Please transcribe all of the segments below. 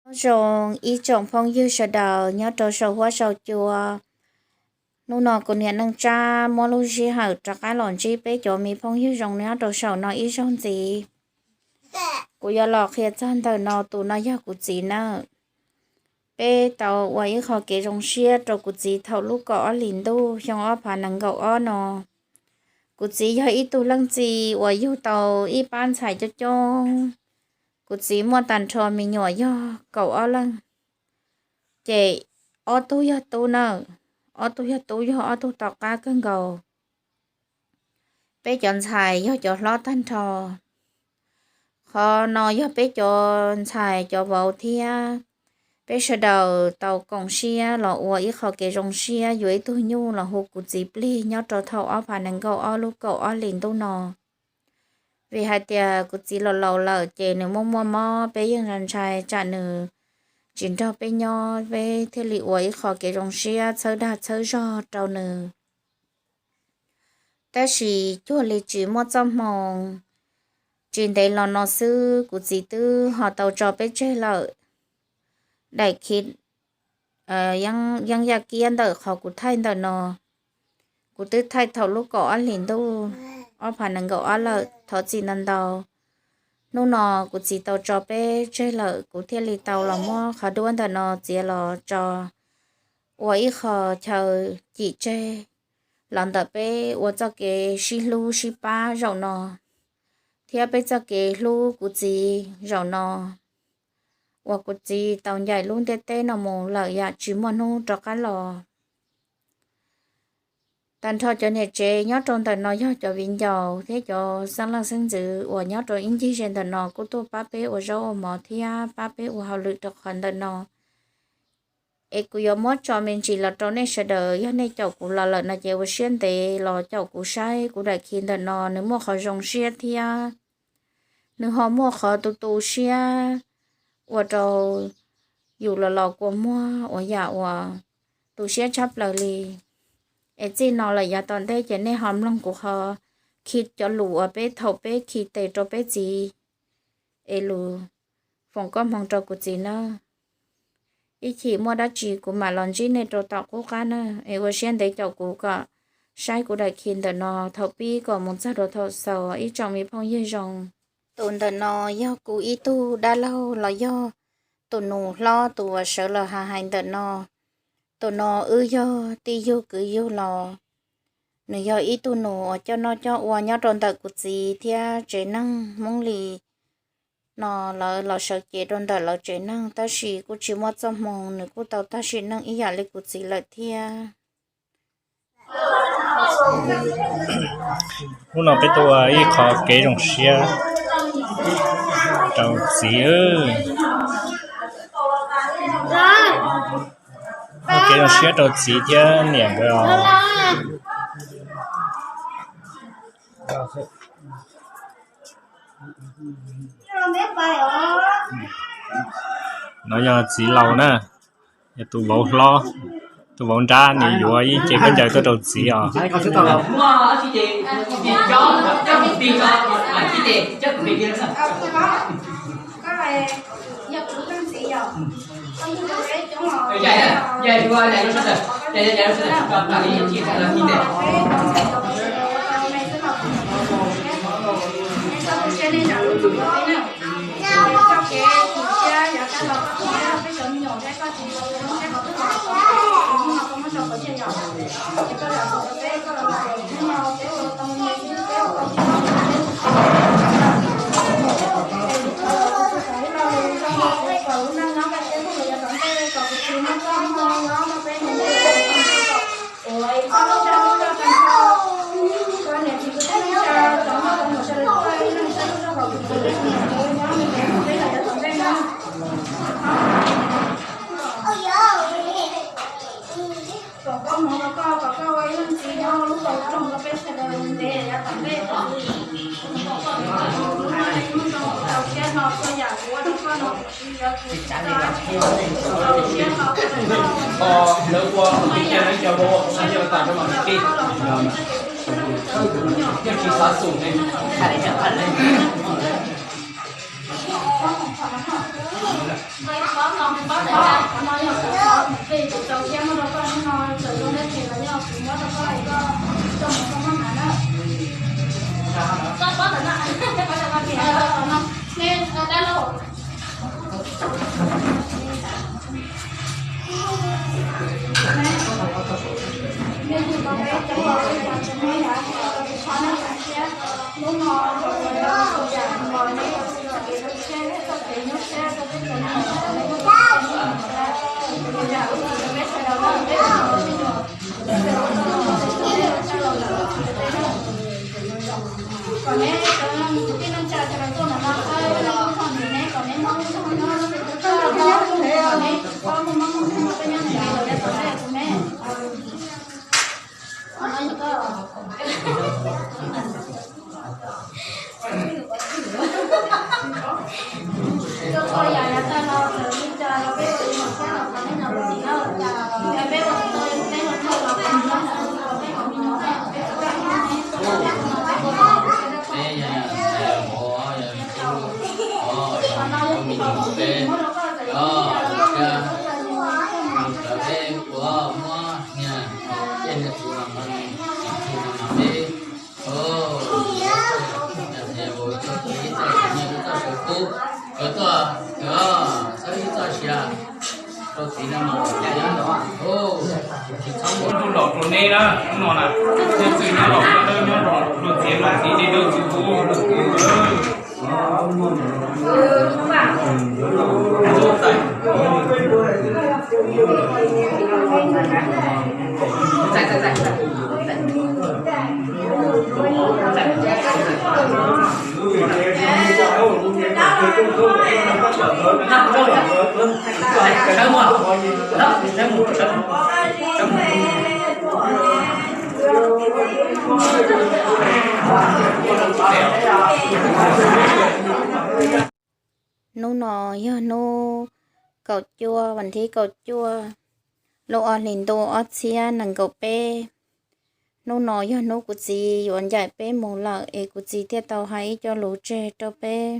Nyob zoo ib tsoom phooj ywg sawv daws nyob rau saum huab saum cua. Hnub no kuv niam Neej Tsab muab lub sij hawm rov qab los ntsib peb cov me phooj ywg zoo nyob rau saum no ib zaug ntxiv. Kuv yuav los qhia txog ntawm no, tus no yog kuv txiv nawb. Peb tau ua ib qho kev zoo siab rau kuv txiv thaum lub kaum ob hlis ntuj xyoo ob phav nees nkaum ob no. Kuv txiv yog ib tug leej txiv uas yug tau ib pab ntxhais coob coob. Kuv txiv muaj tag nrho me nyuam yog kaum ob leeg, ces ob tug yog tub nawb, ob tug yog tub, yog ob tug tom qab kawg nkaus. Peb cov ntxhais yog cov hlob tag nrho. Qhov no yog peb cov ntxhais cov vauv thiab peb sawv daws tau koom siab los ua ib qho kev zoo siab yuav ib tug nyuj los hu kuv txiv plig nyob rau thaum ob phav nees nkaum ob lub kaum ob hlis ntuj no. Vim hais tias kuv txiv los laus lawm ces nws muaj muaj mob, peb yeej ntshai tsam nws tsis nrog peb nyob, peb thiaj li ua ib qho kev zoo siab txhawb dag txhawb zog rau nws. Tab sis cuag li tsis muaj txoj hmoo, tsis ntev los no xwb kuv txiv twb ho tau tso peb tseg lawm. Daim khi yeeb yaj kiab ntawm qhov kuv thaij ntawm no, kuv twb thaij thaum lub kaum ob hlis ntuj ob phav nees nkaum ob lawm, thov txim ntau ntau. Hnub no kuv txiv tau tso peb tseg lawm, kuv thiaj li tau los muab qhov duab ntawm no txiav los tso ua ib qho chaw cim tseg los ntawm peb ua txoj kev sib hlub sib pab zaum no, thiab peb txoj kev hlub kuv txiv zaum no uas kuv txiv tau ncaim lub ntiaj teb no mus lawm yam tsis muaj hnub rov qab los. Tag nrho cov niam tsev nyob rau ntawm no yog cov viv ncaus thiab cov xeeb leej xeeb ntxwv uas nyob rau ib ncig ze ntawm no kuj tuaj pab peb ua zaub ua mov thiab pab peb ua hauj lwm rau qhov ntawm no. Es kuv yuav muab tso me ntsis los rau nej sawv daws, yog nej caum kuv los lawm no ces ua siab ntev los caum kuv saib kuv daim khi ntawm no nws muaj qhov zoo siab thiab nws ho muaj qhov tu tu siab ua rau yus los los kua muag ua yam uas tu siab tshaj plaws li. Es txij no lawm yav tom ntej ces nej ho mloog kuv qhov khi cov lus uas peb thaum peb khi tes rau peb txiv es lus foom koob hmoov rau kuv txiv nawb. Ib chim muaj dab tsi kuv mam los ntsib nej rau tom qub qab na, es ua siab ntev caum kuv kom saib kuv daim khi ntawm no thaum pib kom mus txog rau thaum xaus ib tsoom me phooj ywg zoo. Tus ntawm no yog kuv ib tug dab laug los yog tus nus hlob tus uas sawv los hais hais ntawm no. Tus no wb yog tij yug kwv yug los. Nws yog ib tug nus uas coj noj coj ua nyob rau ntawm kuv txiv thiab tsev neeg Hmoob Lis no, lawv los sawv cev rau ntawm lawv tsev neeg, tab sis kuj tsis muaj txoj hmoo, nws kuj tau tag sim neej ib yam li kuv txiv lawm thiab. Hnub no peb tuaj ua ib qho kev zoo siab rau txiv, ua kev zoo siab rau txiv thiab niam nkawd os. No yog txiv laus na, yog tus vauv hlob, tus vauv nrab, nws yuav ib ce khaub ncaws tuaj rau txiv os. Ua ntuj los rau neb na, hnub no na, neb txwj nyob los nyob dawb nyob zoo, luag txiav luag txiv deb dawb txwv ub. Hnub no yog hnub kaum cuaj, vas thib kaum cuaj, lub ob hlis ntuj ob txhiab nees nkaum peb. Hnub no yog hnub kuv txiv yuav ncaim peb mus lawm es kuv txiv thiaj tau hais ib co lus tseg rau peb.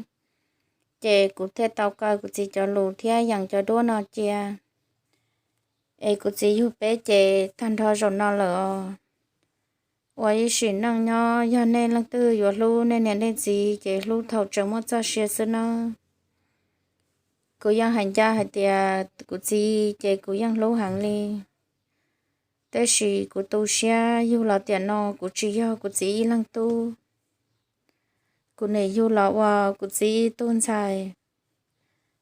Ces kuv thiaj tau kaw kuv txiv cov lus thiab yees cov duab no cia. Es kuv txiv yug peb ces tag nrho zaum no lawm os. Ua ib sim neej nyob yog nej leej twg yuav hlub nej niam nej txiv ces hlub thaum tseem muaj txoj sia xwb nawb. Kuv yeej hais ncaj hais tias kuv txiv ces kuv yeej hlub heev li. Tab sis kuv tu siab yug los tiam no kuv tsis yog kuv txiv ib leeg tub. Kuv nim yug los ua kuv txiv ib tug ntxhais.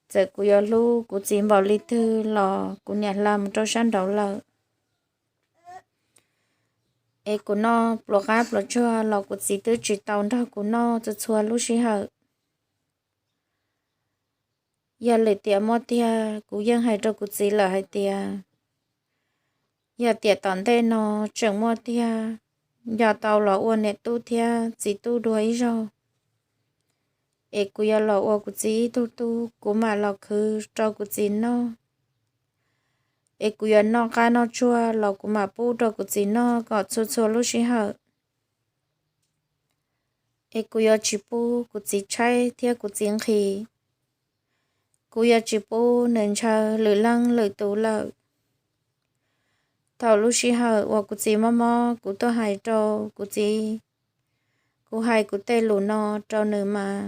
Txawm kuv yuav hlub kuv txiv npaum li twg los kuv niam hla mus rau sab nraud lawm. Es kuv noj pluas qab pluas tsuag los kuv txiv twb tsis tau nrog kuv noj txhua txhua lub sij hawm. Yog lwm tiam muaj tiag kuv yeej hais rau kuv txiv lawm hais tias, yog tiam tom ntej no tseem muaj tiag, nco tau los ua niam tub thiab txiv tub dua ib zaug, es kuv yuav los ua kuv txiv ib tug tub, kuv mam los khwv rau kuv txiv noj. Es kuv yuav noj qab noj tsuag los kuv mam pub rau kuv txiv noj kom txhua txhua lub sij hawm. Es kuv yuav tsis pub kuv txiv tshaib thiab kuv txiv nqhis. Kuv yuav tsis pub nws ntshaw lwm leej lwm tus lawm. Thaum lub sij hawm uas kuv txiv mob mob kuv tuaj hais rau kuv txiv, kuv hais kuv tej lus no rau nws mas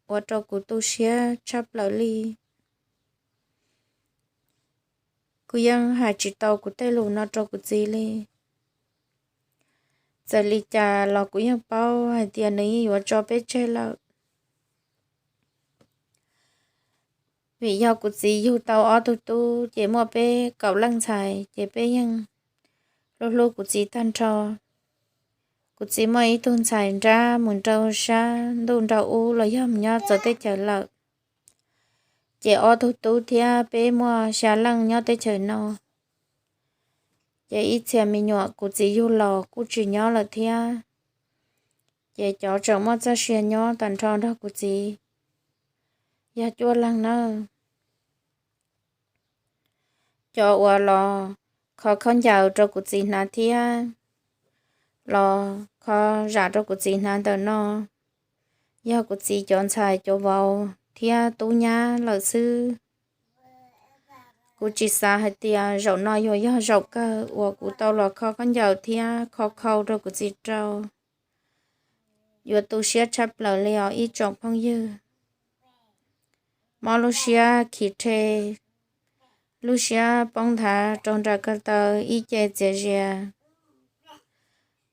ua rau kuv tu siab tshaj plaws li. Kuv yeej hais tsis tau kuv tej lus no rau kuv txiv li. Txawm li cas los kuv yeej paub hais tias nws yeej yuav tso peb tseg lawm. Vim yog kuv txiv yug tau ob tug tub ces muaj peb kaum leej ntxhais ces peb yeej hlub hlub kuv txiv tag nrho. Kuv txiv muaj ib tug ntxhais nrab mus nrau sab ntuj nrau ub los yog mus nyob txawv teb chaws lawm. Ces ob tug tub thiab peb muaj xya leej nyob teb chaws no. Ces ib txhia me nyuam kuv txiv yug los kuj tsis nyob lawm thiab. Ces cov tseem muaj txoj sia nyob tag nrho nrog kuv txiv yog cuaj leeg nawb. Cov uas los kho khaub ncaws rau kuv txiv hnav thiab los kho zam rau kuv txiv hnav ntawm no yog kuv txiv cov ntxhais cov vauv. thiab tub nyab lawm xwb. Kuv tsis xav hais tias zaum no yuav yog zaum kawg uas kuv tau los kho khaub ncaws thiab kho khau rau kuv txiv rau. Yuav tu siab tshaj plaws li os ib tsoom phooj ywg. Mob lub siab khi rhe, lub siab poob nthav rau nram ko taw ib ce txias zias,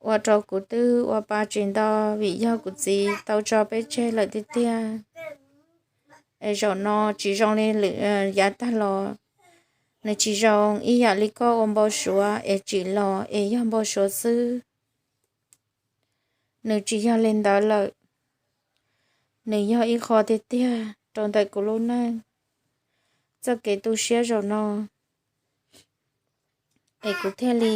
ua rau kuv twb ua pa tsis nto vim yog kuv txiv tau tso peb tseg lawm tiag tiag. Es zaum no tsis zoo li lwm yav tag los, nws tsis zoo ib yam li koj ua npau suav es tsim los es yog npau suav xwb. Nws tsis yog li ntawd lawm, nws yog ib qho tiag tiag rau ntawm kuv lub neej. Txoj kev tu siab zaum no es kuv thiaj li